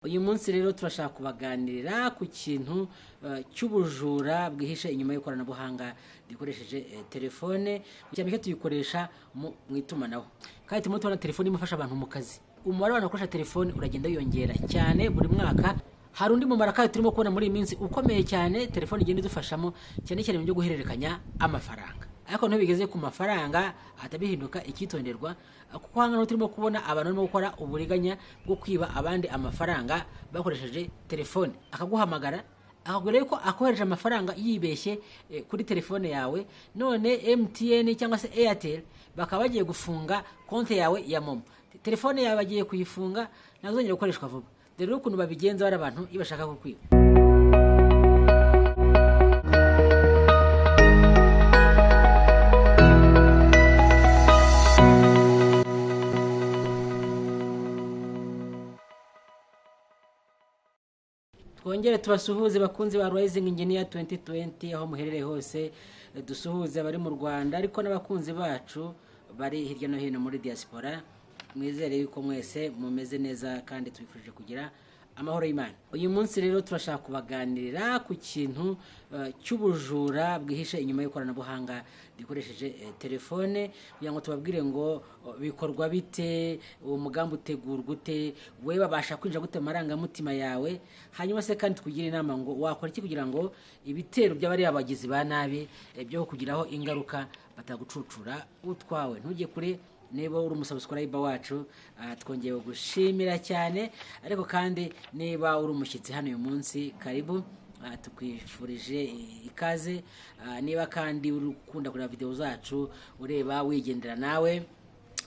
Uyu munsi rero turashaka kubaganirira ku kintu cy'ubujura bwihishe inyuma y'ikoranabuhanga rikoresheje telefone. Cyane cyo tuyikoresha mu itumanaho, kandi turimo tubona telefone irimo ifasha abantu mu kazi. Umubare w'abantu bakoresha telefone uragenda wiyongera cyane buri mwaka. Hari undi mumaro kandi turimo kubona muri iyi minsi ukomeye cyane telefone igenda idufashamo, cyane cyane mu byo guhererekanya amafaranga. Ariko ntibigeze ku mafaranga ahita bihinduka icyitonderwa, kuko hano turimo kubona abantu barimo gukora uburiganya bwo kwiba abandi amafaranga bakoresheje telefone. Akaguhamagara, akakubwira yuko akohereje amafaranga yibeshye kuri telefone yawe, none MTN cyangwa se Airtel bakaba bagiye gufunga konti yawe ya MoMo. Telefone yawe bagiye kuyifunga, ntabwo izongera gukoreshwa vuba. Dore rero ukuntu babigenza bari abantu iyo bashaka kukwiba. Twongere tubasuhuze, bakunzi ba Rising Engineer 2020, aho muherereye hose. Dusuhuze abari mu Rwanda, ariko n'abakunzi bacu bari hirya no hino muri diaspora. Mwizere yuko mwese mumeze neza kandi tubifurije kugira amahoro y'Imana. Uyu munsi rero turashaka kubaganirira ku kintu cy'ubujura bwihishe inyuma y'ikoranabuhanga rikoresheje telefone, kugira ngo tubabwire ngo bikorwa bite, uwo mugambi utegurwa ute, we babasha kwinjira gute mu marangamutima yawe. Hanyuma se kandi tukugire inama ngo wakora iki kugira ngo ibitero by'abariya bagizi ba nabi byo kugiraho ingaruka batagucucura utwawe. Ntujye kure. Niba uri umusubscriber wacu, twongeye gushimira cyane. Ariko kandi niba uri umushyitsi hano uyu munsi, karibu, tukwifurije ikaze. Niba kandi uri ukunda kureba videwo zacu, ureba wigendera, nawe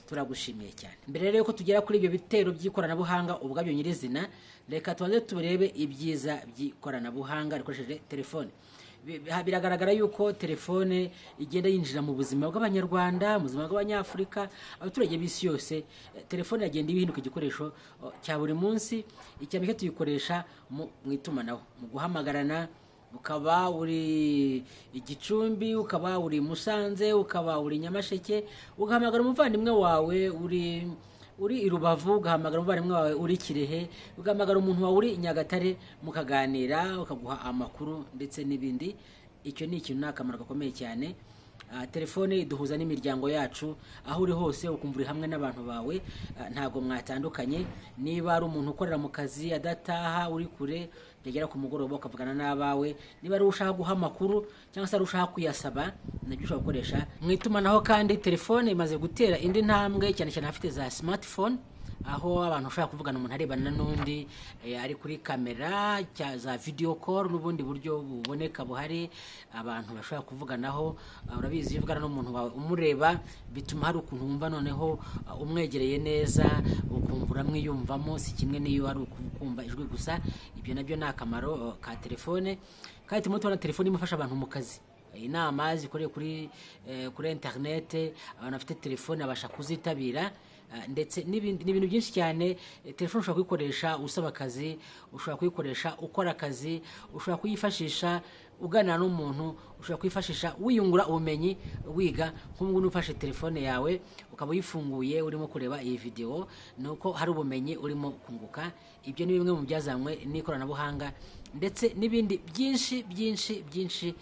turagushimiye cyane. Mbere rero yuko tugera kuri ibyo bitero by'ikoranabuhanga ubwabyo nyirizina, reka tubanze turebe ibyiza by'ikoranabuhanga rikoresheje telefone. Biragaragara yuko telefone igenda yinjira mu buzima bw'Abanyarwanda, mu buzima bw'Abanyafurika, abaturage b'isi yose. Telefone iragenda ihinduka igikoresho cya buri munsi. Icya mbere, tuyikoresha mu itumanaho, mu guhamagarana. Ukaba uri Igicumbi, ukaba uri Musanze, ukaba uri Nyamasheke, ugahamagara umuvandimwe wawe uri i Rubavu, ugahamagara umuvandimwe wawe uri Kirehe, ugahamagara umuntu wawe uri i Nyagatare, mukaganira, ukaguha amakuru ndetse n'ibindi. Icyo ni ikintu, ni akamaro gakomeye cyane. Telefone iduhuza n'imiryango yacu. Aho uri hose ukumva uri hamwe n'abantu bawe, ntabwo mwatandukanye. Niba ari umuntu ukorera mu kazi adataha, uri kure, byagera ku mugoroba ukavugana n'abawe. Niba ari ushaka guha amakuru cyangwa se ari ushaka kuyasaba, nabyo ushobora gukoresha mu itumanaho. Kandi telefone imaze gutera indi ntambwe, cyane cyane abafite za smartphone, aho abantu bashobora kuvugana umuntu arebana n'undi, ari kuri kamera, za video call n'ubundi buryo buboneka buhari abantu bashobora kuvuganaho. Urabizi, iyo uvugana n'umuntu wawe umureba, bituma hari ukuntu wumva noneho umwegereye neza, ukumva uramwiyumvamo, si kimwe n'iyo ari ukumva ijwi gusa. Ibyo nabyo ni akamaro ka telefone. Kandi turimo tubona telefone irimo ifasha abantu mu kazi, inama zikorewe kuri interinete, abantu bafite telefone babasha kuzitabira, ndetse n'ibindi. Ni ibintu byinshi cyane. Telefone ushobora kuyikoresha usaba akazi, ushobora kuyikoresha ukora akazi, ushobora kuyifashisha uganira n'umuntu, ushobora kuyifashisha wiyungura ubumenyi, wiga. Nk'ubu ngubu ufashe telefone yawe ukaba uyifunguye urimo kureba iyi videwo, ni uko hari ubumenyi urimo kunguka. Ibyo ni bimwe mu byazanywe n'ikoranabuhanga, ndetse n'ibindi byinshi byinshi byinshi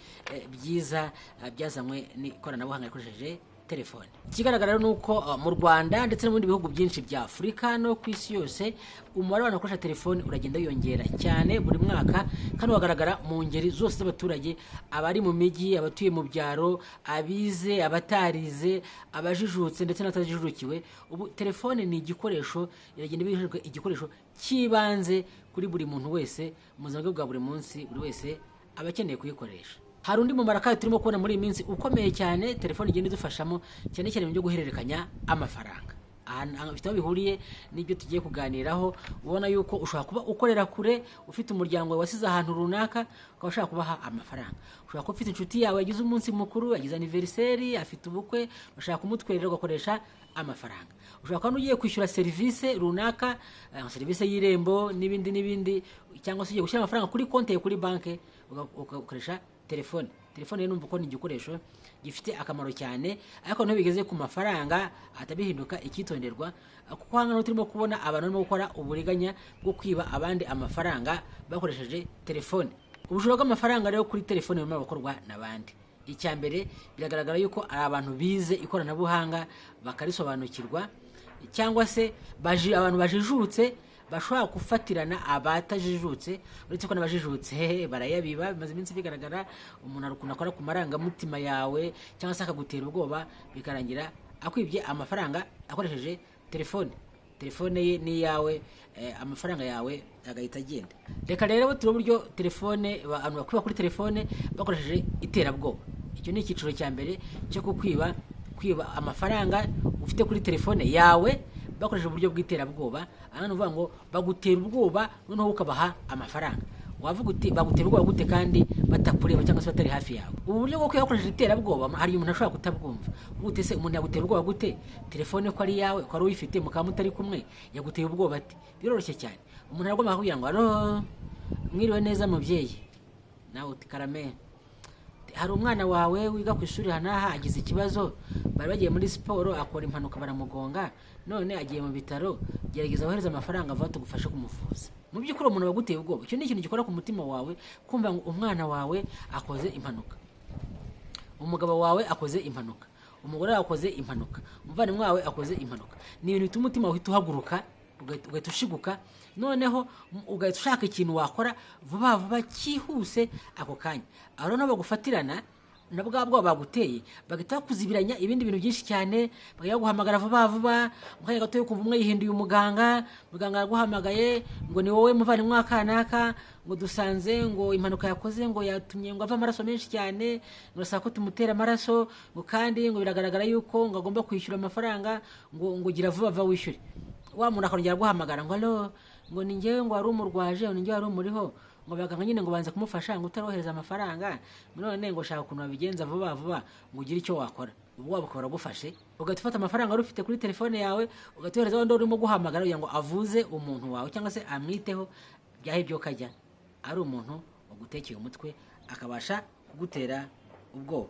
byiza byazanywe n'ikoranabuhanga rikoresheje telefone. Ikigaragara rero ni uko mu Rwanda ndetse no mu bindi bihugu byinshi bya Afurika no ku isi yose, umubare w'abantu bakoresha telefone uragenda wiyongera cyane buri mwaka, kandi ugaragara mu ngeri zose z'abaturage: abari mu mijyi, abatuye mu byaro, abize, abatarize, abajijutse ndetse n'abatajijukiwe. Ubu telefone ni igikoresho, iragenda iba igikoresho cy'ibanze kuri buri muntu wese mu buzima bwe bwa buri munsi. Buri wese aba akeneye kuyikoresha. Hari undi mumaro kandi turimo kubona muri iyi minsi ukomeye cyane telefone igenda idufashamo, cyane cyane mu byo guhererekanya amafaranga. Aha bifite aho bihuriye n'ibyo tugiye kuganiraho. Ubona yuko ushobora kuba ukorera kure, ufite umuryango wawe wasize ahantu runaka, ukaba ushaka kubaha amafaranga. Ushobora kuba ufite inshuti yawe yagize umunsi mukuru, yagize anniversaire, afite ubukwe, ushaka kumutwerera, ugakoresha amafaranga. Ushobora kuba ugiye kwishyura serivisi runaka, serivisi y'Irembo n'ibindi n'ibindi, cyangwa se ugiye gushyira amafaranga kuri konti yawe kuri banki, ugakoresha telefone. Telefone rero numva ko ni igikoresho gifite akamaro cyane, ariko niyo bigeze ku mafaranga atabihinduka icyitonderwa, kuko hano turimo kubona abantu barimo gukora uburiganya bwo kwiba abandi amafaranga bakoresheje telefone. Ubujura bw'amafaranga rero kuri telefone burimo gukorwa n'abandi. Icya mbere, biragaragara yuko ari abantu bize ikoranabuhanga bakarisobanukirwa, cyangwa se abantu bajijutse bashobora gufatirana abatajijutse. Uretse ko n'abajijutse barayabiba, bimaze iminsi bigaragara. Umuntu hari ukuntu akora ku marangamutima yawe cyangwa se akagutera ubwoba, bikarangira akwibye amafaranga akoresheje telefone. Telefone ye n'iyawe, amafaranga yawe agahita agenda. Reka rero turebe uburyo telefone abantu bakwiba kuri telefone bakoresheje iterabwoba. Icyo ni icyiciro cya mbere cyo kukwiba, kwiba amafaranga ufite kuri telefone yawe bakoresheje uburyo bw'iterabwoba. Aha ni ukuvuga ngo bagutera ubwoba, noneho ukabaha amafaranga. Wavuga uti: "Bagutera ubwoba gute kandi batakureba cyangwa se batari hafi yawe?" Ubu buryo bwo kwiba bakoresheje iterabwoba, hari umuntu ashobora kutabwumva. Gute se umuntu yagutera ubwoba gute? Telefone ko ari iyawe, ko ari uyifite, mukaba mutari kumwe, yaguteye ubwoba ate? Biroroshye cyane. Umuntu aragomba kukubwira ngo: "Alo, mwiriwe neza mubyeyi?" Nawe uti: "Karame." "Hari umwana wawe wiga ku ishuri hanaha agize ikibazo, bari bagiye muri siporo akora impanuka baramugonga, none agiye mu bitaro. Gerageza wohereze amafaranga vuba tugufashe kumuvuza." Mu by'ukuri umuntu waguteye ubwoba, icyo ni ikintu gikora ku mutima wawe, kumva ngo umwana wawe akoze impanuka, umugabo wawe akoze impanuka, umugore wawe akoze impanuka, umuvandimwe wawe akoze impanuka. Ni ibintu bituma umutima wawe uhita uhaguruka, ugahita ushiguka, noneho ugahita ushaka ikintu wakora vuba vuba cyihuse ako kanya. Aho rero bagufatirana na bwa bwoba baguteye, bagahita bakuzibiranya ibindi bintu byinshi cyane, bakajya baguhamagara vuba vuba. Mu kanya gato ukumva umwe yihinduye umuganga, muganga araguhamagaye ngo: "Ni wowe muvandimwe wa kanaka? Ngo dusanze ngo impanuka yakoze ngo yatumye ngo ave amaraso menshi cyane, ngo urasaba ko tumutera amaraso, ngo kandi ngo biragaragara yuko ngo agomba kwishyura amafaranga, ngo gira vuba vuba wishyure." Wa muntu akongera guhamagara ngo: "Alo, ngo ni njyewe, ngo wari umurwaje, ngo ni njyewe wari umuriho, ngo abaganga nyine ngo banze kumufasha ngo utarohereza amafaranga, none ngo shaka ukuntu wabigenza vuba vuba ngo ugire icyo wakora." Ubwo waba ukaba uragufashe, ugahita ufata amafaranga wari ufite kuri telefone yawe, ugahita uhereza wundi urimo guhamagara kugira ngo avuze umuntu wawe cyangwa se amwiteho. Byahe ibyo kajya ari umuntu wagutekeye umutwe, akabasha kugutera ubwoba.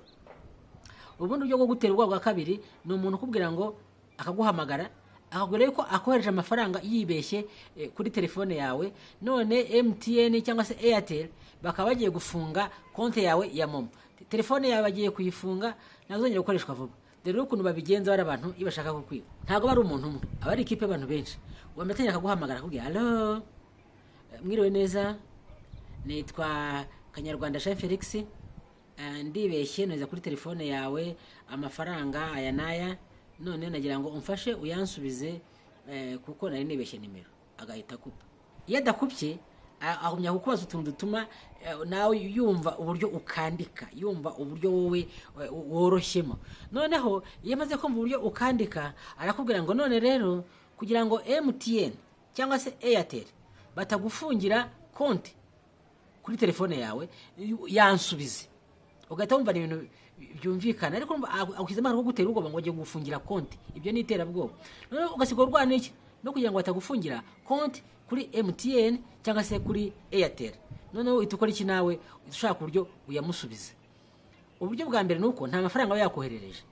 Ubundi buryo bwo gutera ubwoba bwa kabiri ni umuntu ukubwira ngo, akaguhamagara akakubwira yuko akohereje amafaranga yibeshye kuri telefone yawe, none MTN cyangwa se Airtel bakaba bagiye gufunga konti yawe ya MoMo. Telefone yawe bagiye kuyifunga, ntazongera gukoreshwa vuba. Dore rero ukuntu babigenza bari abantu iyo bashaka kukwiba. Ntabwo aba ari umuntu umwe, aba ari ikipe y'abantu benshi. Wamenya akaguhamagara akakubwira: "Alo, mwiriwe neza, nitwa Kanyarwanda Jean Felix, ndibeshye noza kuri telefone yawe amafaranga aya n'aya, none nagira ngo umfashe uyansubize, kuko nari nibeshye nimero." Agahita akupa. Iyo adakupye, agumya kukubaza utuntu dutuma nawe yumva uburyo ukandika, yumva uburyo wowe woroshyemo. Noneho iyo amaze kumva uburyo ukandika, arakubwira ngo: "None rero kugira ngo MTN cyangwa se Airtel batagufungira konti kuri telefone yawe, yansubize." Ugahita wumva ni ibintu byumvikana, ariko urumva agushyizemo akantu ko gutera ubwoba ngo agiye kugufungira konti. Ibyo ni iterabwoba. Noneho ugasigara urwana iki no kugira ngo batagufungira konti kuri MTN cyangwa se kuri Airtel. Noneho uhita ukora iki? Nawe uhita ushaka uburyo uyamusubiza. Uburyo bwa mbere ni uko nta mafaranga aba yakoherereje.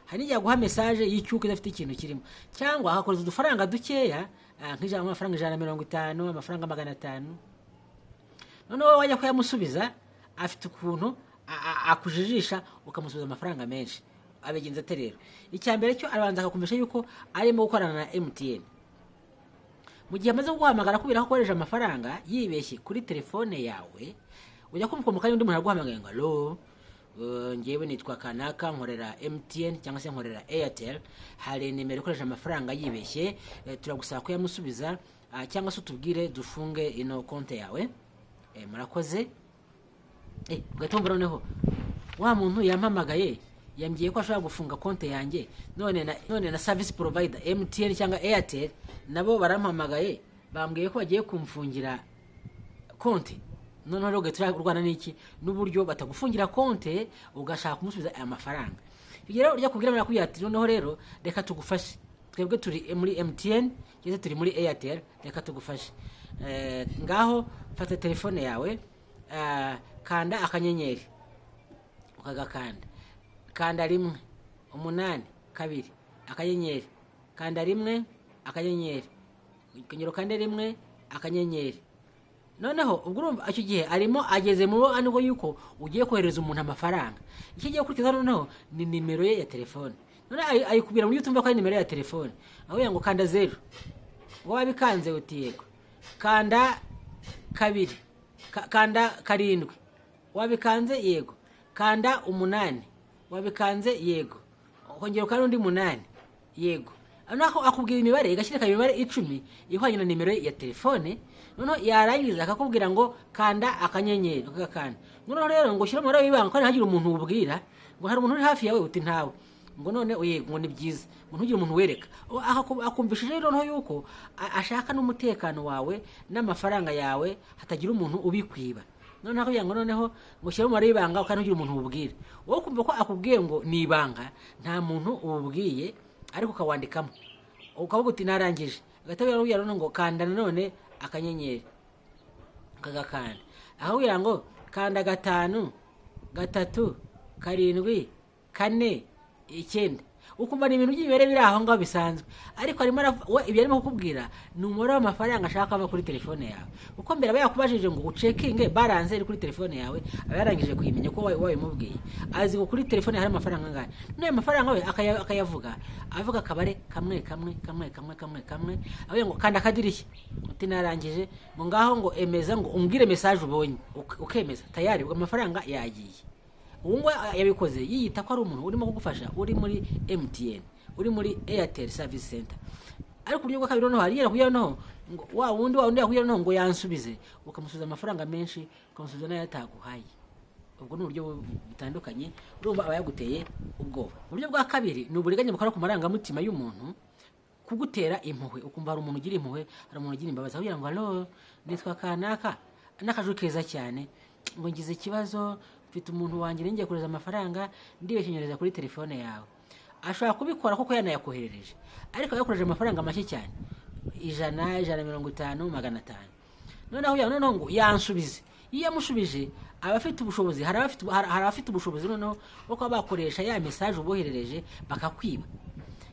Hari n'igihe aguha message y'icyuka idafite ikintu kirimo, cyangwa agakohereza udufaranga dukeya, nk'ijana, amafaranga 150, amafaranga 500. Noneho wajya kuyamusubiza, afite ukuntu akujijisha ukamusubiza amafaranga menshi. Abigenza ate rero? Icya mbere cyo, arabanza akakumvisha yuko arimo gukorana na MTN. Mu gihe amaze kuguhamagara akubwira ko akoresha amafaranga yibeshye kuri telefone yawe, ujya kumva mu kanya undi muntu araguhamagaye ngo: "Alo, ngewe nitwa kanaka, nkorera MTN cyangwa se nkorera Airtel, hari nimero ikoresha amafaranga yibeshye, turagusaba kuyamusubiza, cyangwa se utubwire dufunge ino konti yawe, murakoze." Ugahita wumva noneho wa muntu yampamagaye, yambwiye ko ashobora gufunga konti yanjye, none na service provider MTN cyangwa Airtel nabo barampamagaye, bambwiye ko bagiye kumfungira konti. Noneho rero ugahita urwana n'iki? N'uburyo batagufungira konti, ugashaka kumusubiza aya mafaranga. Ibyo rero ujya kubwira, barakubwira ati: "Noneho rero reka tugufashe, twebwe turi muri MTN cyangwa se turi muri Airtel, reka tugufashe. Ngaho fata telefone yawe, kanda akanyenyeri Ukagakanda, kanda 1 8 2 akanyenyeri, kanda 1 akanyenyeri, ukongera ukande 1 akanyenyeri. Noneho ubwo urumva icyo gihe arimo ageze mu ariko yuko ugiye kohereza umuntu amafaranga. Icyo agiye gukurikiza noneho ni nimero ye ya telefone. None ayikubwira mu buryo utumva ko ari nimero ye ya telefone, aho ngo kanda 0, ngo wabikanze uti yego, kanda 2, kanda 7, wabikanze yego, kanda 8, wabikanze yego, ukongera ukanda undi 8, yego. Noneho akubwira imibare, igashyira imibare 10 ihwanye na nimero ye ya telefone. Noneho yarangiza akakubwira ngo kanda akanyenyeri, ukagakanda. Noneho rero ngo ushyire umubare w'ibanga, kandi ntihagire umuntu ubwira. Ngo hari umuntu uri hafi yawe? Uti ntawe. Ngo none yego, ngo ni byiza, ngo ntugire umuntu wereka. Akumvishije rero noneho yuko ashaka n'umutekano wawe n'amafaranga yawe, hatagira umuntu ubikwiba. Noneho akubwira ngo noneho ngo ushyire umubare w'ibanga kandi ntugire umuntu ubwira. Wowe ukumva ko akubwiye ngo ni ibanga, nta muntu ububwiye, ariko ukawandikamo, ukavuga uti narangije. Agahita akubwira noneho ngo kanda nanone akanyenyeri, ukagakanda. Akakubwira ngo kanda 5 3 7 4 9, ukumva ni ibintu by'imibare biri aho ngaho bisanzwe. Ariko arimo we ibyo arimo kukubwira ni umubare w'amafaranga ashaka ava kuri telefone yawe, kuko mbere aba yakubajije ngo ucekinge balance iri kuri telefone yawe, aba yarangije kuyimenya ko wabimubwiye, azi ngo kuri telefone hari amafaranga angahe. N'ayo mafaranga we akayavuga, avuga akabare kamwe kamwe kamwe kamwe kamwe kamwe. Avuga ngo kanda akadirishya, uti narangije. Ngo ngaho ngo emeza, ngo umbwire message ubonye. Ukemeza, tayari ubwo amafaranga yagiye. Ubu ngubu yabikoze yiyita ko ari umuntu urimo kugufasha, uri muri MTN, uri muri Airtel service center. Ariko uburyo bwa kabiri noneho hari kugira noneho ngo wa wundi yakubwira noneho ngo yansubize, ukamusubiza amafaranga menshi, ukamusubiza n'ayo ataguhaye. Ubwo ni uburyo butandukanye, urumva aba yaguteye ubwoba. Uburyo bwa kabiri ni uburiganya bukora ku marangamutima y'umuntu, kugutera impuhwe, ukumva hari umuntu ugira impuhwe, hari umuntu ugira imbabazi. Akubwira ngo alo, nitwa kanaka, n'akajwi keza cyane, ngo ngize ikibazo, mfite umuntu wanjye ngiye kohereza amafaranga, ndibeshya nyohereza kuri telefone yawe. Ashobora kubikora kuko yanayakoherereje, ariko yakoresheje amafaranga make cyane, 100, 150, 500. Noneho noneho ngo yansubize. Iyo yamushubije aba afite ubushobozi, hari abafite ubushobozi noneho bwo kuba bakoresha ya message uboherereje bakakwiba,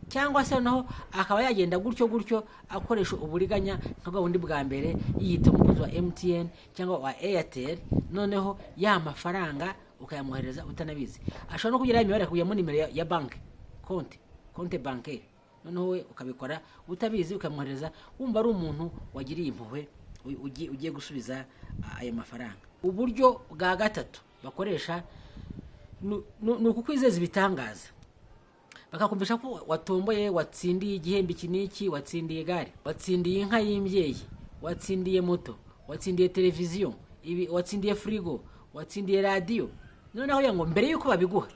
cyangwa se noneho akaba yagenda gutyo gutyo akoresha uburiganya nka bwa bundi bwa mbere, yiyita umukozi wa MTN cyangwa wa Airtel, noneho ya mafaranga ukayamwohereza utanabizi. Ashobora no kugira ya mibare akakubwiramo nimero ya banki, compte bancaire, noneho we ukabikora utabizi, ukamwohereza wumva ari umuntu wagiriye impuhwe ugiye gusubiza ayo mafaranga. Uburyo bwa gatatu bakoresha ni ukukwizeza ibitangaza, bakakumvisha ko watomboye, watsindiye igihembo iki n'iki, watsindiye igare, watsindiye inka y'imbyeyi, watsindiye moto, watsindiye televiziyo, ibi, watsindiye firigo, watsindiye radiyo. Noneho ngo mbere y'uko babiguha,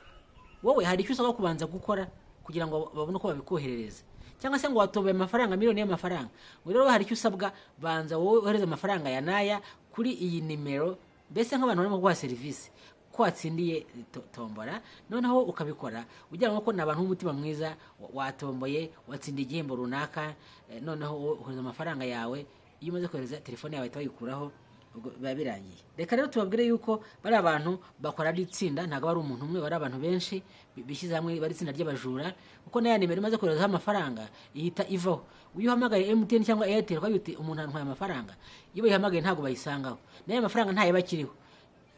wowe hari icyo usabwa kubanza gukora kugira ngo babone uko babikoherereza. Cyangwa se ngo watomboye amafaranga, miliyoni y'amafaranga, ngo rero hari icyo usabwa, banza wowe wohereze amafaranga ya n'aya kuri iyi nimero, mbese nk'abantu barimo kuguha serivisi ko watsindiye tombora. Noneho ukabikora ugira ngo ko ni abantu b'umutima mwiza, watomboye, watsindiye igihembo runaka, noneho wowe ukohereza amafaranga yawe. Iyo umaze kohereza, telefone yawe bahita bayikuraho, ubwo biba birangiye. Reka rero tubabwire yuko bari abantu bakora ari itsinda, ntabwo ari umuntu umwe, bari abantu benshi bishyize hamwe, bari itsinda ry'abajura, kuko na ya nimero imaze koherezaho amafaranga ihita ivaho. Iyo uhamagaye MTN cyangwa Airtel ukavuga uti umuntu antwaye amafaranga, iyo bayihamagaye ntabwo bayisangaho, nayo mafaranga ntayo akiriho.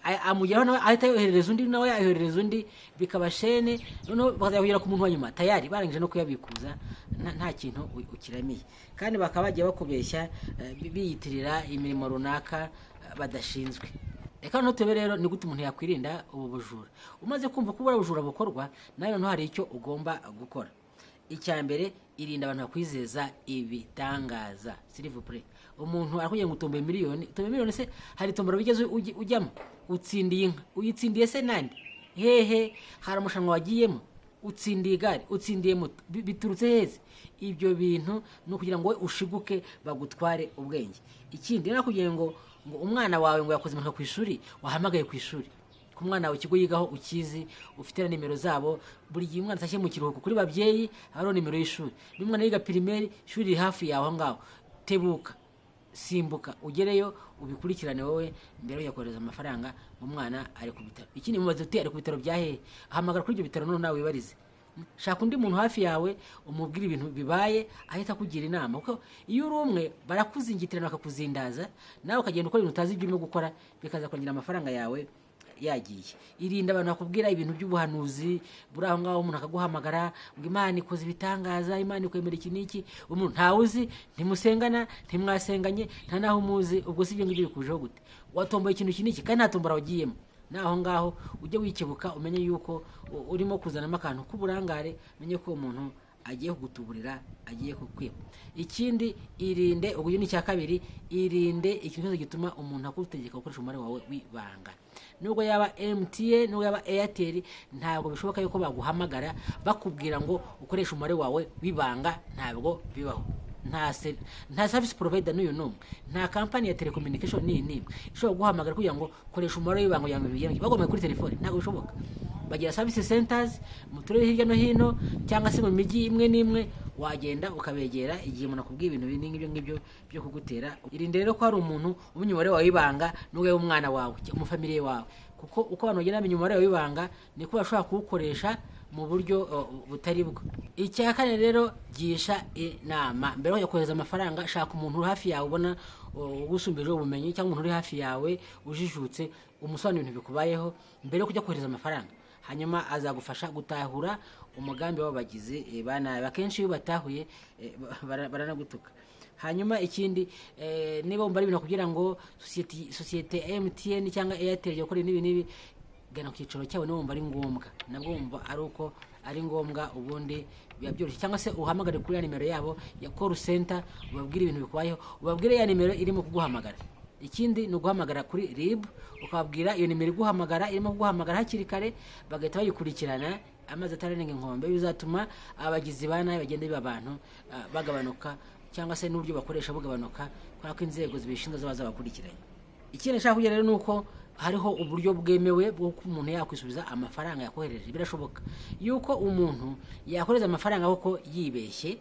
Amugeraho nawe ahita yoherereza undi, nawe yayoherereza undi, bikaba chaîne. Noneho bakazayahurira ku muntu wa nyuma, tayari barangije no kuyabikuza, nta kintu ukiramiye. Kandi bakaba bagiye bakubeshya, biyitirira imirimo runaka badashinzwe. Reka noneho tube rero ni gute umuntu yakwirinda ubu bujura. Umaze kumva ko ubura bujura bukorwa, nawe noneho hari icyo ugomba gukora. Icya mbere, irinda abantu bakwizeza ibitangaza, s'il vous plaît. Umuntu arakubwira ngo utomboye miliyoni. Utomboye miliyoni se hari tombora wigeze ujyamo? Utsindiye inka, uyitsindiye se nande? Hehe? Hari amarushanwa wagiyemo? Utsindiye igare, utsindiye moto, biturutse heze? Ibyo bintu ni ukugira ngo wowe ushiguke, bagutware ubwenge. Ikindi, nakubwiye ngo umwana wawe ngo yakoze impanuka ku ishuri, wahamagaye ku ishuri ku mwana wawe, ikigo yigaho ukizi, ufite na nimero zabo. Buri gihe umwana atashye mu kiruhuko, kuri babyeyi hariho nimero y'ishuri. Niba umwana yiga primaire, ishuri riri hafi yawe aho ngaho, tebuka. Simbuka ugereyo ubikurikirane wowe mbere yo kohereza amafaranga. Umwana ari ku bitaro. Ikindi, mubaze uti: "Ari ku bitaro bya hehe?" Hamagara kuri ibyo bitaro noneho nawe wibarize. Shaka undi muntu hafi yawe, umubwire ibintu bibaye, ahita akugira inama, kuko iyo uri umwe barakuzingitirana, bakakuzindaza, nawe ukagenda ukora ibintu utazi ibyo urimo gukora, bikaza kongera amafaranga yawe yagiye. Irinda abantu bakubwira ibintu by'ubuhanuzi buri aho ngaho. Umuntu akaguhamagara ngo Imana ikoze ibitangaza, Imana ikwemera iki n'iki. Umuntu ntawe uzi, ntimusengana, ntimwasenganye, nta n'aho umuzi. Ubwo si ibyo ngibyo bikujeho gute? Watomboye ikintu iki n'iki kandi nta tombora wagiyemo. Naho ngaho ujye wikebuka, umenye yuko urimo kuzanamo akantu k'uburangare, umenye ko uwo muntu agiye kugutuburira, agiye kukwiba. Ikindi, irinde, ubwo ni icya kabiri, irinde ikintu cyose gituma umuntu akutegeka gukoresha umubare wawe w'ibanga. Nubwo yaba MTN, nubwo yaba Airtel, ntabwo bishoboka yuko baguhamagara bakubwira ngo ukoreshe umubare wawe w'ibanga. Ntabwo bibaho. Nta service provider n'uyu n'umwe, nta kampani ya telecommunication n'iyi n'imwe ishobora guhamagara kugira ngo koresha umubare w'ibanga kugira ngo bigende bagomeye kuri telefone. Ntabwo bishoboka. Bagira service centers mu turere hirya no hino, cyangwa se mu mijyi imwe n'imwe, wagenda ukabegera igihe umuntu akubwiye ibintu bini nk'ibyo ngibyo byo kugutera. Irinde rero ko hari umuntu umenya umubare wawe w'ibanga, n'ubwo yaba umwana wawe, umufamiliye wawe, kuko uko abantu bagenda bamenya umubare wawe w'ibanga niko bashobora kuwukoresha mu buryo butari bwo. Icya kane rero, gisha inama mbere yo kohereza amafaranga. Shaka umuntu uri hafi yawe ubona ugusumbijeho ubumenyi, cyangwa umuntu uri hafi yawe ujijutse, umusobanurira ibintu bikubayeho mbere yo kujya kohereza amafaranga. Hanyuma azagufasha gutahura umugambi w'abagizi ba nabi. Akenshi iyo batahuye baranagutuka. Hanyuma ikindi, niba wumva ari ibintu kugira ngo sosiyete ya MTN cyangwa Airtel yakora n'ibi n'ibi, gana ku cyicaro cyabo niba wumva ari ngombwa, nabwo wumva ari uko ari ngombwa, ubundi biba byoroshye. Cyangwa se uhamagare kuri ya nimero yabo ya call center, ubabwire ibintu bikubayeho, ubabwire ya nimero irimo kuguhamagara. Ikindi ni uguhamagara kuri RIB, ukababwira iyo nimero iguhamagara, irimo kuguhamagara hakiri kare, bagahita bayikurikirana amazi atararenga inkombe. Bizatuma abagizi ba nabi bagenda biba abantu bagabanuka, cyangwa se n'uburyo bakoresha bugabanuka, kubera ko inzego zibishinzwe ziba zabakurikiranye. Ikindi nshaka kugira rero ni uko hariho uburyo bwemewe bwo kuba umuntu yakwisubiza amafaranga yakohereje. Birashoboka yuko umuntu yakohereza amafaranga koko yibeshye,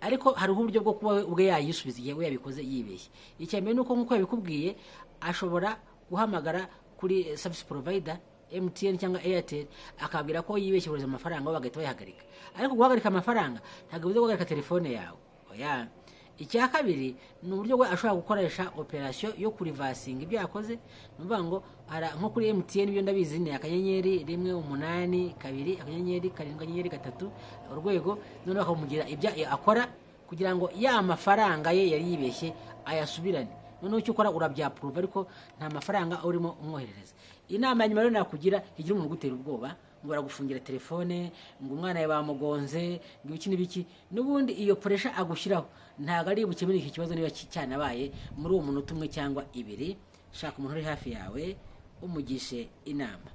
ariko hariho uburyo bwo kuba we ubwe yayisubiza igihe we yabikoze yibeshye. Icya mbere ni uko, nk'uko yabikubwiye, ashobora guhamagara kuri service provider MTN cyangwa Airtel, akabwira ko yibeshye kohereza amafaranga, bo bagahita bayahagarika. Ariko guhagarika amafaranga ntabwo bivuze guhagarika telefone yawe, oya. Icya kabiri ni uburyo bwe ashobora gukoresha operasiyo yo kureversinga ibyo yakoze. Ni ukuvuga ngo nko kuri MTN, ibyo ndabizi, ni *182*7*3*3#, noneho bakamugira ibyo akora kugira ngo ya mafaranga ye yari yibeshye ayasubirane. Noneho icyo ukora urabyapprova, ariko nta mafaranga urimo umwoherereza. Inama ya nyuma rero nakugira: igira umuntu ugutera ubwoba ngo baragufungira telefone, ngo umwana yawe bamugonze, ngo ibiki n'ibiki, n'ubundi iyo pressure agushyiraho ntabwo ari bukemure iki kibazo niba cyanabaye muri uwo munota umwe cyangwa ibiri. Shaka umuntu uri hafi yawe, umugishe inama.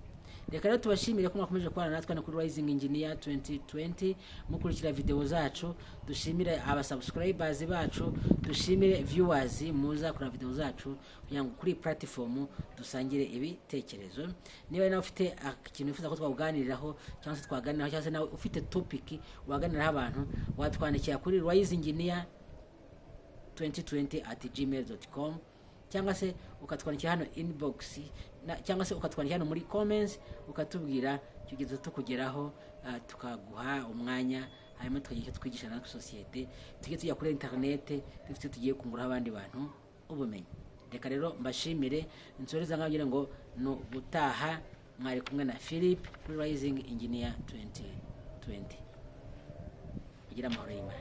Reka rero tubashimire ko mwakomeje kubana natwe no kuri Rising Engineer 2020, mukurikira video zacu. Dushimire aba subscribers bacu, dushimire viewers muza kureba video zacu kugira ngo kuri platform dusangire ibitekerezo. Niba nawe ufite ikintu wifuza ko twakuganiriraho cyangwa se twaganiraho, cyangwa se nawe ufite topic waganiraho abantu, watwandikira kuri risingengineer2020@gmail.com, cyangwa se ukatwandikira hano inbox cyangwa se ukatwandikira hano muri comments, ukatubwira tugeze tukugeraho, tukaguha umwanya, hanyuma tukagira icyo twigisha natwe sosiyete, tujye tujya kuri interinete dufite tugiye kunguraho abandi bantu ubumenyi. Reka rero mbashimire, nsoreza nkagira ngo ni ubutaha. Mwari kumwe na Philip kuri Rising Engineer 2020. Mugire amahoro y'Imana.